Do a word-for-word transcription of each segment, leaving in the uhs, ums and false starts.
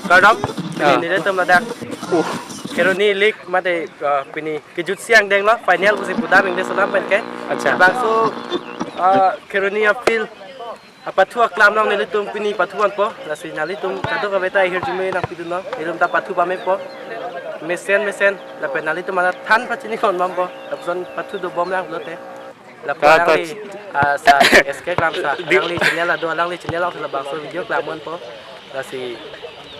Kardom, pini Ah. nelitum ladak. Uh. Kheroni League mate, uh, pini kejutsi angdeng lo, final pusi pudam English alam pen ke. Acha. Labangso, uh, Kheroni afield, apathu aklam along nelitum pini pathu ponpo, lasi nanglitum kadokave ta ahirjume nangpidun lo, nelitum ta pathu pamepo. Mesen mesen, lapen nanglitum mathathan pachini kon bompo, lapuson pathu dobom lang pulote. Lapu Ta, ta. alangli, ah, sa, S K Klamsa, Di- alangli channel ado, alangli channel along labangso video klam ponpo. Lasi,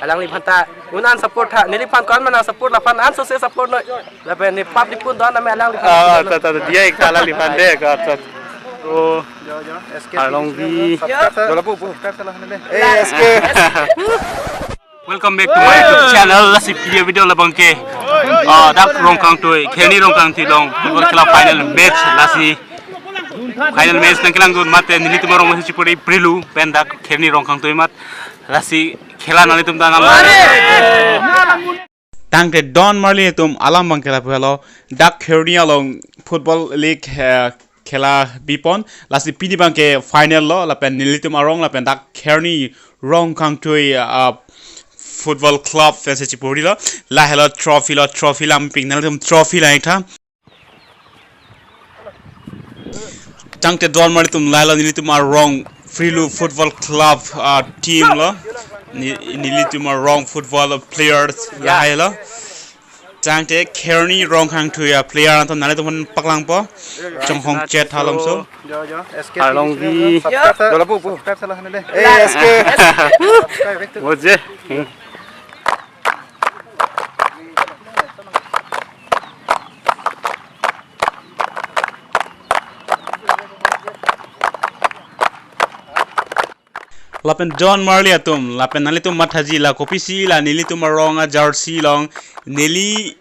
alangliphan ta, un-an support tha, neliphan ko-an ma nang support, laphan an sose support noi. Lapen ne pap dipun don name alangliphan Ah, support ta, noi. ta, ta, dia ik ta alangliphan de, ka, ta. Oh, Jo, jo, S K Along T V. Subscribe sa. Jo, lapu, pu, subscribe sa lah, nene. Eh, S K. Welcome back to my YouTube channel. Lasi pini video labang ke, ah, dak Rongkangtui, Kheroni Rongkangtui along football khela final match, lasi final match nangkelangdun mate nelitum arong masi chipuri Prilu pen dak Kheroni Rongkangtui amat, lasi khela nanglitum ta nang. Tangte don marli atum, alam abang ke lapu helo, dak Kheroni along football league, eh, khela bipon, lasi pini abang ke final lo, lapen nelitum arong, lapen dak Kheroni Rongkangtui, ah, football club pen si chipuri lo, lahelo trophy lo, trophy lam pik, nelitum trophy lang ik tha. Tangte don marli atum, lahelo nelitum arong Prilu Football Club, ah, team lo. Ni-, nelitum arong football players lahelo. Tangte Kheroni Rongkangtui aplayer anton nanglitum aphan paklangpo. Chonghong chet halom so. Jo, jo, S K Along T V. Subscribe sa. Jo, lapu, pu, subscribe sa lah, nene. Eh, S K. Subscribe, itu. Boje. Hmm. Lapen don marli atum, lapen nanglitum mathaji la kopisi la nelitum arong a jersey along, neli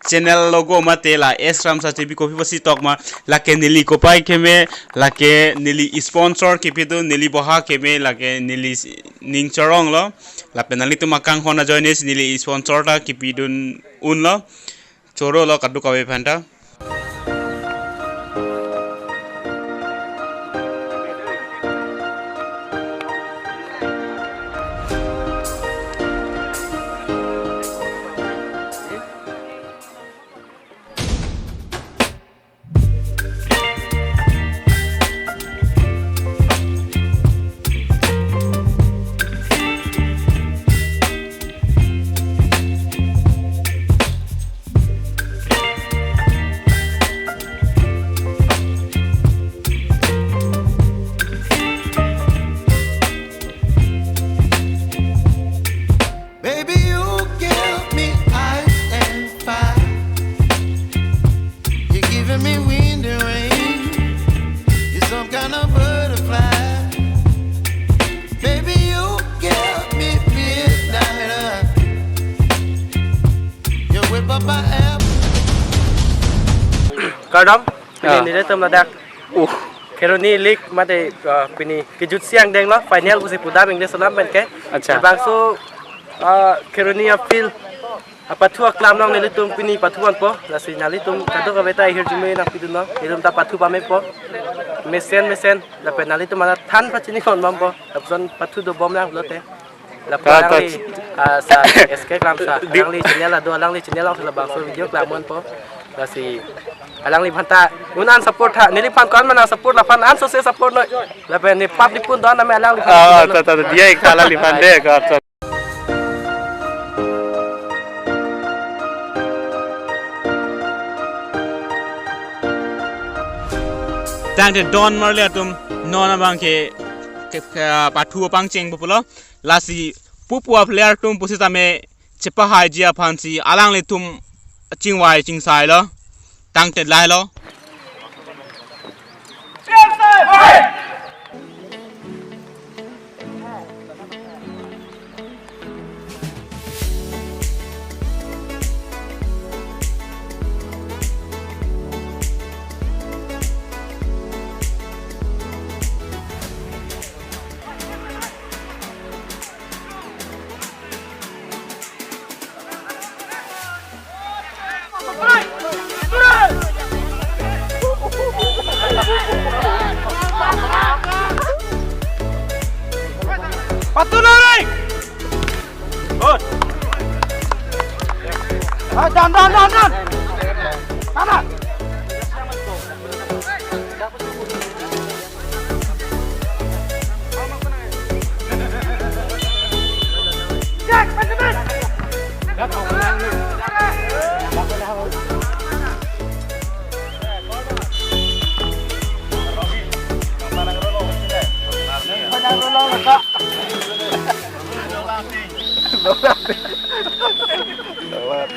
channel logo mate la S Ramsa T V kopi pusi tok ma, lake neli kopai keme, lake neli sponsor kipidun, neli boha keme, lake neli s-, ning chorong lo, lapen nanglitum akanghon ajoine si neli sponsor ta kipidun un lo, choro lo kadokave aphan ta. Baby, you give me ice and fire. You're giving me wind and rain. You're some kind of butterfly. Baby, you give me midnight. Uh, you whip up my app. Kardom, pini Ah. nelitum ladak. Uh. Kheroni League mate, uh, pini kejutsi angdeng lo, final pusi pudam English alam pen ke. Acha. Labangso, uh, Kheroni afield, apathu aklam along nelitum pini pathu ponpo, lasi nanglitum kadokave ta ahirjume nangpidun lo, nelitum ta pathu pamepo. Mesen mesen, lapen nanglitum mathathan pachini kon bompo, lapuson pathu dobom lang pulote. Lapu Ta, ta. alangli, ah, sa, S K Klamsa, Di- alangli channel ado, alangli channel along labangso video klam ponpo. Lasi, alangliphan ta, un-an support tha, neliphan ko-an ma nang support, laphan an sose support noi. Lapen ne pap dipun don name alangliphan Ah, support noi. ta, ta, ta, dia ik ta alangliphan de, ka, ta. Tangte don marli atum, non abang ke, ke, ke, pathu pangcheng pupulo. Lasi pupu aplayer atum pusitame chepahaiji aphansi alanglitum chingvai chingsai lo. Tangte lahelo. Patuluri! Ah, dan, dan, dan, dan. Sana.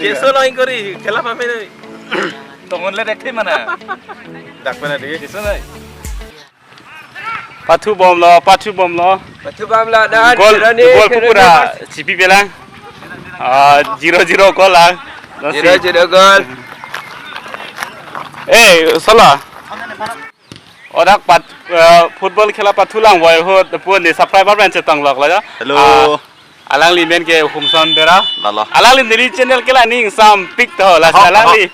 Keso lo ingkori, khela pame nai. Tongon le dekhe mana? Dak pena dekhe. Keso nai. Pathu bomlo, pathu bomlo. Pathu bomlo, dan, gol, dan, gol dan, pura dan. Chipi pelang. Ah, zero zero gol lang. Zero zero gol. Eh, sala. Odak pat, eh, football khela pathu lang boy ho, pun ni subscriber pen chetong lok la ya. Hello. Ah, alangli men ke Humson Bera. Lalo. Alangli neli channel ke la ning sampik to la. Ho, alangli. Ho.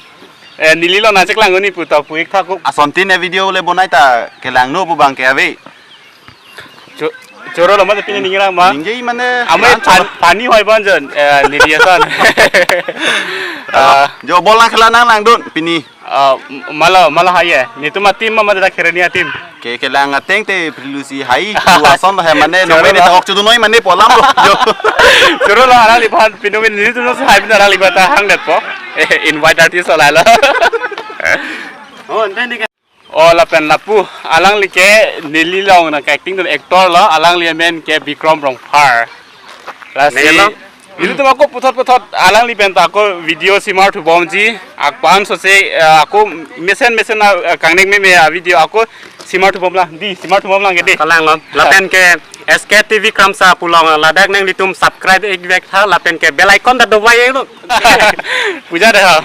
Eh, neli lo na cheklang uni puta puik tha ko. Asontin e video le bonai ta kelangno pu bang ke ave. Cho-, choro lo ma pini ningira ma. Ningje mane. Amai lan pan-, choro. Pani hoi bon jon, eh, neli ason. Ah. Jo bol nang khela nang langdun pini. Ah, m-, mala, mala hai ya. Netum a-team ma, ma dak Kheroni a-team. Ke, kelang ateng te Prilusi hai, du ason hai mane, choro nome ni lo. Ta ok chudu noi mane polam lo. Jo. Choro lo, alangliphan, pinu min netum no hai pinu alangliphan ta hang det po. Eh, invite artist lo la lo. Oh, ante ni ke. Oh, lapen lapu, alangli ke neli long na acting dun actor lo, alangli amen ke Bikram Rongphar. Lasi, nelo. Netum ako puthot puthot alangli pen ta ako video simar thu bomji, akpan so se, eh, ako mesen mesen na, eh, kangnek meme a video ako simar thu bom lang, di, simar thu bom lang ke di. Kalang lo. Lapen ke S K T V Kramsa pu long ladak nanglitum subscribe ik vek tha, lapen ke bell icon ta dobai lo. Puja de ha.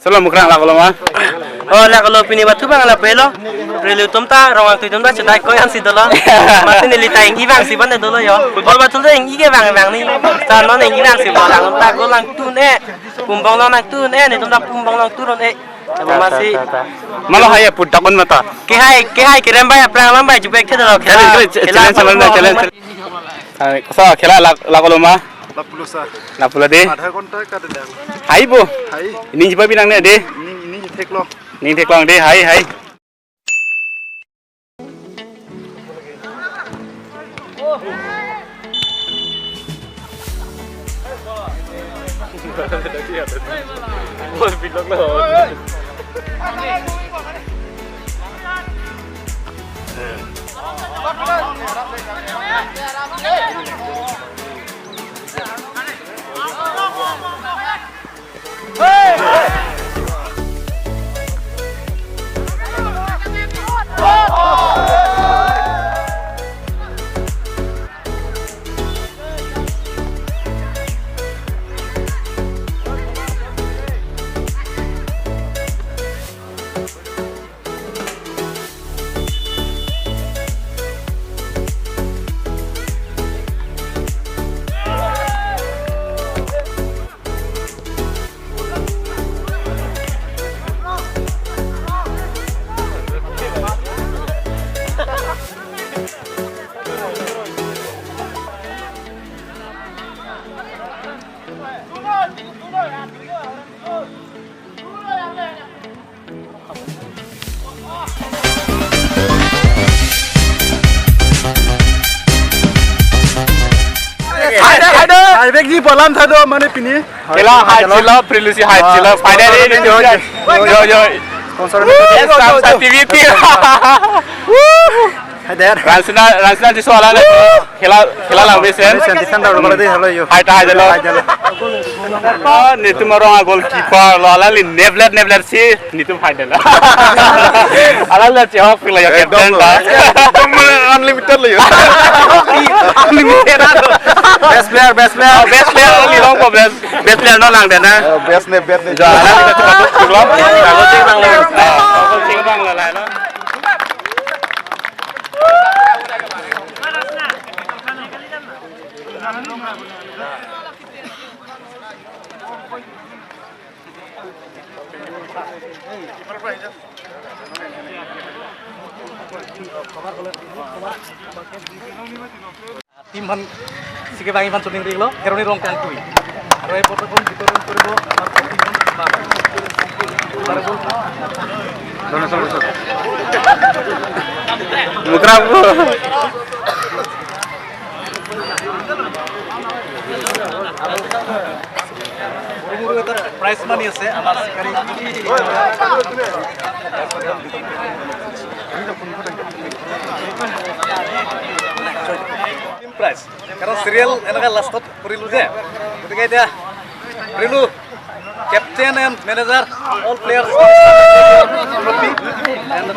Solo mukrang lak lo ma. Oh, lak lo pini pathu bang la pelo. Prelu tum ta rong ang tu tum ta chedai koi an si dolo. Mati neli ta ing-i bang si ban dolo yo. Football pathu ta ing-i ke bang bang ni. Ta non ing-i bang si bolang ta gol lang tun e. Pumbong long nang tun e, netum ta pumbong long tun e. Coba masih. Malo hai ya pudak on mata. Ke hai, ke hai kerem bai aplang lam bai jubek the dolo. Challenge, challenge, challenge, challenge, challenge. Hai, kosa khela lak, lak lo ma? Lap pulo sa. Lap pulo de. Adha ghonta ka de dang. Hai bo. Hai. Ning jipa binang ne de. Ning, ning thek lo. Ning thek lo de, hai, hai. Hai, hai, hai. Hai, bek ji polam tha do mane pini. Khela hai chilo, Prilusi hai chilo. Final ini yo, yo, yo. Sponsor S K T V. Hai der. Ransina, Ransina jisu ala le. Khela, khela lang besen. Besen, tisan daru bala de, hello, yo. Hai ta, hai jalo. Hai jalo. Oh, netum arong a goalkeeper lo, alangli nevlet, nevlet si, netum hai jalo. Alangli chehok pila ya captain ta. Ekdom unlimited lo yo. Unlimited ado. Best player, best player. Oh, best player, alangli long ko best, best player non lang de na. Eh, best ne, best ne. Ja, alangli ta chehok pila. Kalau ching bang lo. Kalau ching bang lo, lo. Team aphan sike bang aphan shooting rilo, Heroni Rongkangtui. Aro ei protocol bitoron puribo, amar team aphan. Mukra po. Prize money ase, amar sikari. Team prize. Karon serial enaka last-ot purilu je. Gotike etia purilu captain and manager, all players trophy. And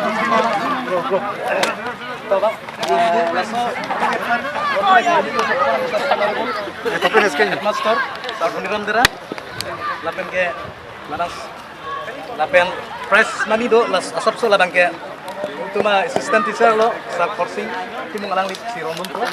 headmaster, Sir Dhoniram Dera, lapen ke manas, lapen prize money do, las asapso labang ke tuma assistant teacher lo, Sir Khorsing Timung, alangli si rongdun po.